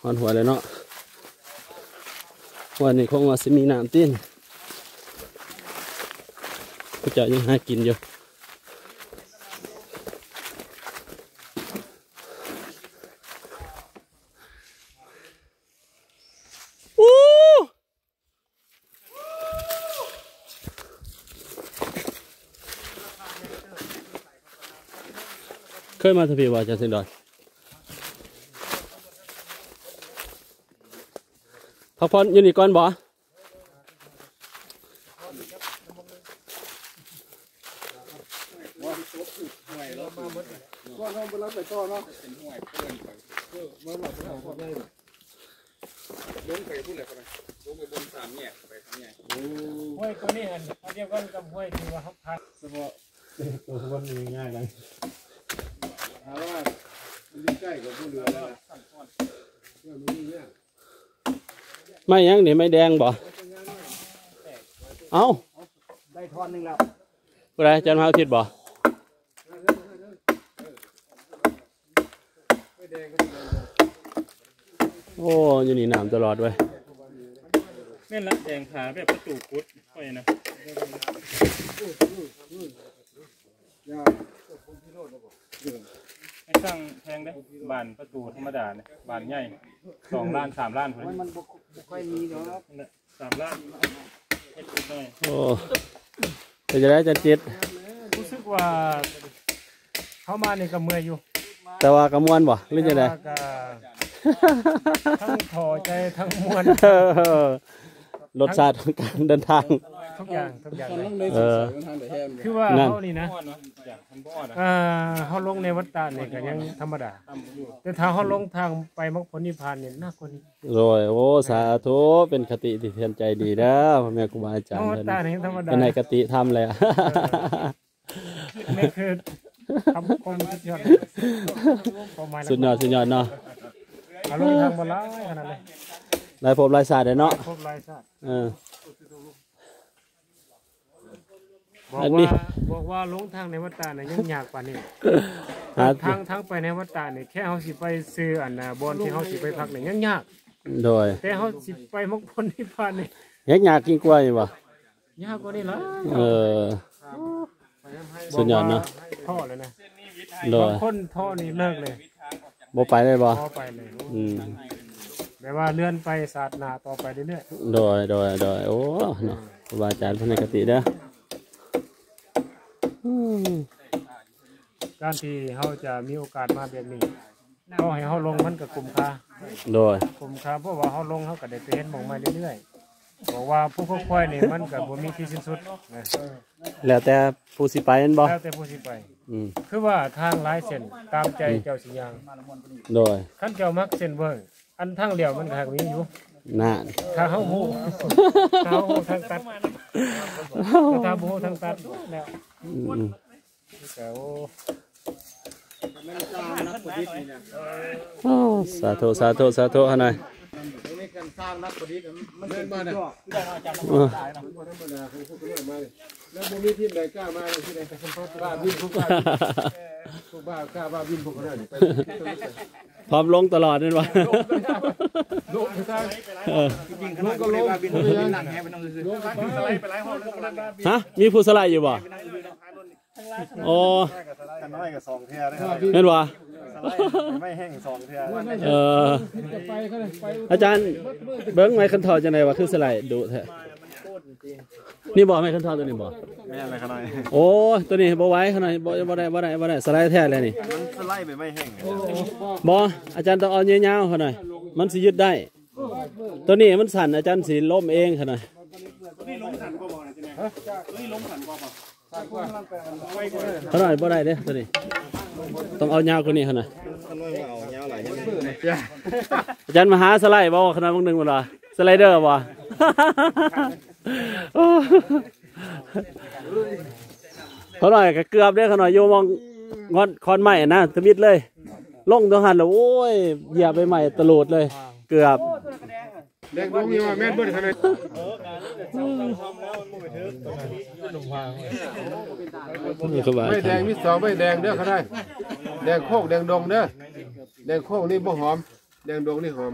ຮອດຫ້ວຍແລ້ວເນາະ. ຫ້ວຍນີ້ຄົງວ່າຊິມີນ້ຳຕິ ເຂົາເຈົ້າຍັງຫາກິນຢູ່. ເຄີຍມາທາງພີ້ບໍ່ ອາຈານແສງດອນ? ພັກຜ່ອນຢູ່ນີ້ກ່ອນບໍ່? ກ່ອນເຮົາບໍ່ລັບໄປຕໍ່ເນາະ ເປັນຫ້ວຍເພິ່ນໄປ ເອີ ມາ ມາ ມາ ມາ ລົງໄປພຸ້ນແຫຼະ ລົງໄປບົນສາມແຍກ ໄປສາມແຍກ. ໂອ້ ຫ້ວຍຕົວນີ້ຫັ້ນ ເຮົາຮຽກກັນກັບຫ້ວຍທີ່ວ່າເຮົາຜ່ານສະເພາະ ໂຕມັນຍັງຍາກນະ ຖ້າວ່າມັນຢູ່ໃກ້ກໍບໍ່ເຫຼືອແລ້ວນະ ເລື່ອງມັນຍາກ. ໄມ້ຫຍັງນີ້ ໄມ້ແດງບໍ່? ເອົ້າ ໄດ້ທ່ອນໜຶ່ງແລ້ວ. ຜູ້ໃດ ອາຈານມະຫາອຸທິດບໍ່? ໂອ້ ຢູ່ນີ້ນ້ຳຕະຫຼອດເວີຍ. ແມ່ນລະ ແດງຜາແບບປະຕູກຸດຂ້ອຍນະ. ໃຫ້ສ້າງແພງເດ້ ບານປະຕູທຳມະດານີ້ ບານໃຫຍ່ ສອງລ້ານ ສາມລ້ານພຸ້ນ. ມັນບໍ່ ບໍ່ຄ່ອຍມີດອກ ນັ້ນແຫຼະ ສາມລ້ານ ເຮັດນິດໜ້ອຍ. ໂອ້ ເປັນຈັ່ງໃດ ອາຈານຈິດ? ຮູ້ສຶກວ່າເຂົ້າມານີ້ກໍເມື່ອຍຢູ່ ແຕ່ວ່າກໍມ່ວນບໍ່ ຫຼືຈັ່ງໃດ? ແຕ່ວ່າກໍທັງທໍໃຈ ທັງມ່ວນ ເອີ ລົດຊາດຂອງການເດີນທາງ ທຸກຢ່າງ ທຸກຢ່າງເລີຍ. ເອີ ຄືວ່າເຮົານີ້ນະ ອ່າ ເຮົາລົງໃນວັດຕະນີ້ກໍຍັງທຳມະດາ ແຕ່ຖ້າເຮົາລົງທາງໄປມັກຜົນນິບພານນີ້ໜັກກວ່ານີ້. ໂດຍ ໂອ້ ສາທຸ ເປັນຄະຕິທີ່ເທືອນໃຈດີເດີ ພໍ່ແມ່ຄູບາອາຈານເພິ່ນ ເພິ່ນໃຫ້ຄະຕິທຳແລ້ວ. ເອີ ນີ້ຄືຄຳຄົມສຸດຍອດ ຄວາມໝາຍ ສຸດຍອດ ສຸດຍອດເນາະ. ເອົາລົງທາງບໍ່ຫຼາຍຂະໜາດເລີຍ ຫຼາຍພົບຫຼາຍຊາດເດ້ເນາະ ຫຼາຍພົບຫຼາຍຊາດ. ເອີ ບອກວ່າ ບອກວ່າລົງທາງໃນວັດຕະນະຍັງຍາກປານນີ້ ຫາ ທາງ ທາງໄປໃນວັດຕະນີ້ ແຄ່ເຮົາຊິໄປຊື່ ອັນ ບ່ອນທີ່ເຮົາຊິໄປພັກນີ້ຍັງຍາກ. ໂດຍ ແຕ່ເຮົາຊິໄປມັກຜົນນິບພານນີ້ ຍັງຍາກຍິ່ງກວ່ານີ້ບໍ່? ຍາກກວ່ານີ້ຫຼາຍ. ເອີ ສຸດຍອດເນາະ ບອກວ່າທໍ້ແລ້ວນະ. ໂດຍ ບາງຄົນທໍ້ນີ້ເລີກເລີຍ ບໍ່ໄປເລີຍບໍ່? ບໍ່ໄປເລີຍ. ອືມ ແບບວ່າເລື່ອນໄປຊາດໜ້າຕໍ່ໄປເລື້ອຍໆ. ໂດຍ ໂດຍ ໂດຍ ໂອ້ ເນາະ ຄູບາອາຈານເພິ່ນໃຫ້ຄະຕິເດີ. ອືມ ການທີ່ເຮົາຈະມີໂອກາດມາແບບນີ້ ຕໍ່ໃຫ້ເຮົາລົງມັນກໍຄຸ້ມຄ່າ. ໂດຍ ຄຸ້ມຄ່າ ເພາະວ່າເຮົາລົງ ເຮົາກໍໄດ້ໄປເຫັນໝ່ອງໃໝ່ເລື້ອຍໆ. ບອກວ່າພູເຂົາຄວາຍນີ້ມັນກໍບໍ່ມີທີ່ສິ້ນສຸດນະ ແລ້ວແຕ່ຜູ້ຊິໄປແມ່ນບໍ່? ແລ້ວແຕ່ຜູ້ຊິໄປ. ອືມ ຄືວ່າທາງຫຼາຍເສັ້ນຕາມໃຈເຈົ້າຊິຍ່າງ. ໂດຍ ຄັນເຈົ້າມັກເສັ້ນເວີ້ງ ອັນທາງລ້ຽວມັນກໍຫາກມີຢູ່ ນັ້ນ ຖ້າເຮົາຮູ້ ຖ້າເຮົາຮູ້ທາງຕັດ ແຕ່ຖ້າບໍ່ຮູ້ທາງຕັດແລ້ວ. ອືມ ໂອ້ ສາທຸ ສາທຸ ສາທຸຫັ້ນນະ. ແມ່ນບໍ່ນະ? ບໍ່ທຳມະດາຂອງພວກເຂົາມານີ້ ແລ້ວບໍ່ມີທີມໃດກ້າມາເລີຍ ທີໃດກໍສົມໂພດ ບ້າບິນ ຜູ້ບ້າບິນ ຜູ້ບ້າກ້າບ້າບິນ ພວກເຂົານີ້ໄປ ພ້ອມລົງຕະຫຼອດແມ່ນບໍ່? ລົງໄປຊະ ເອີ ລົງກໍລົງ ຮະ ມີຜູ້ສະໄລຢູ່ບໍ່? ໂອ້ ຂ້ານ້ອຍກໍສອງເທື່ອເດ້ ແມ່ນບໍ່? ສະໄລໄມ້ແຫ້ງສອງເທື່ອ. ເອີ ອາຈານ ເບິ່ງໄມ້ຄັນເທົາຈັ່ງໃດວະ ຄືສະໄລດຸແທ້? ນີ້ບໍ່ ໄມ້ຄັນເທົາຕົວນີ້ບໍ່? ແມ່ນແຫຼະຂ້ານ້ອຍ. ໂອ້ ຕົວນີ້ບໍ່ໄຫວຂ້ານ້ອຍ ບໍ່ ບໍ່ໄດ້ ບໍ່ໄດ້ ບໍ່ໄດ້ ສະໄລແທ້ແຫຼະນີ້. ມັນສະໄລໄປໄມ້ແຫ້ງ. ບໍ່ ອາຈານຕ້ອງເອົາຍາວໆຂ້ານ້ອຍ ມັນຊິຍຶດໄດ້. ຕົວນີ້ມັນສັ້ນ ອາຈານຊິລົ້ມເອງຂະໜ່ອຍ. ຕົວນີ້ລົງສັ້ນກວ່າບໍ່ນະ? ຕົວນີ້ລົງສັ້ນກວ່າບໍ່? ຂະໜ່ອຍບໍ່ໄດ້ເດ້ຕົວນີ້ ຕ້ອງເອົາຍາວກວ່ານີ້ຂະໜ່ອຍ. ອາຈານມາຫາສະໄລບໍ່ຂະໜ່ອຍ ບາງໜຶ່ງເພິ່ນວ່າສະໄລເດີບໍ່? ຂະໜ່ອຍກໍເກືອບເດ້ ຂະໜ່ອຍຢູ່ໝ່ອງງອດຄອນໄມ້ນະ ທຳອິດເລີຍ. ລົງຕົງຫັ້ນລະ ໂອ້ຍ ຢຽບໃບໄມ້ຕະໂຫຼດເລີຍ ເກືອບ. ແດງດົງນີ້ວ່າແມ່ນເບິດຂະໜາດ. ໃບແດງມີສອງໃບແດງເດີຂະໜາດ. ແດງໂຄກແດງດົງເດີ. ແດງໂຄກນີ້ບໍ່ຫອມ. ແດງດົງນີ້ຫອມ.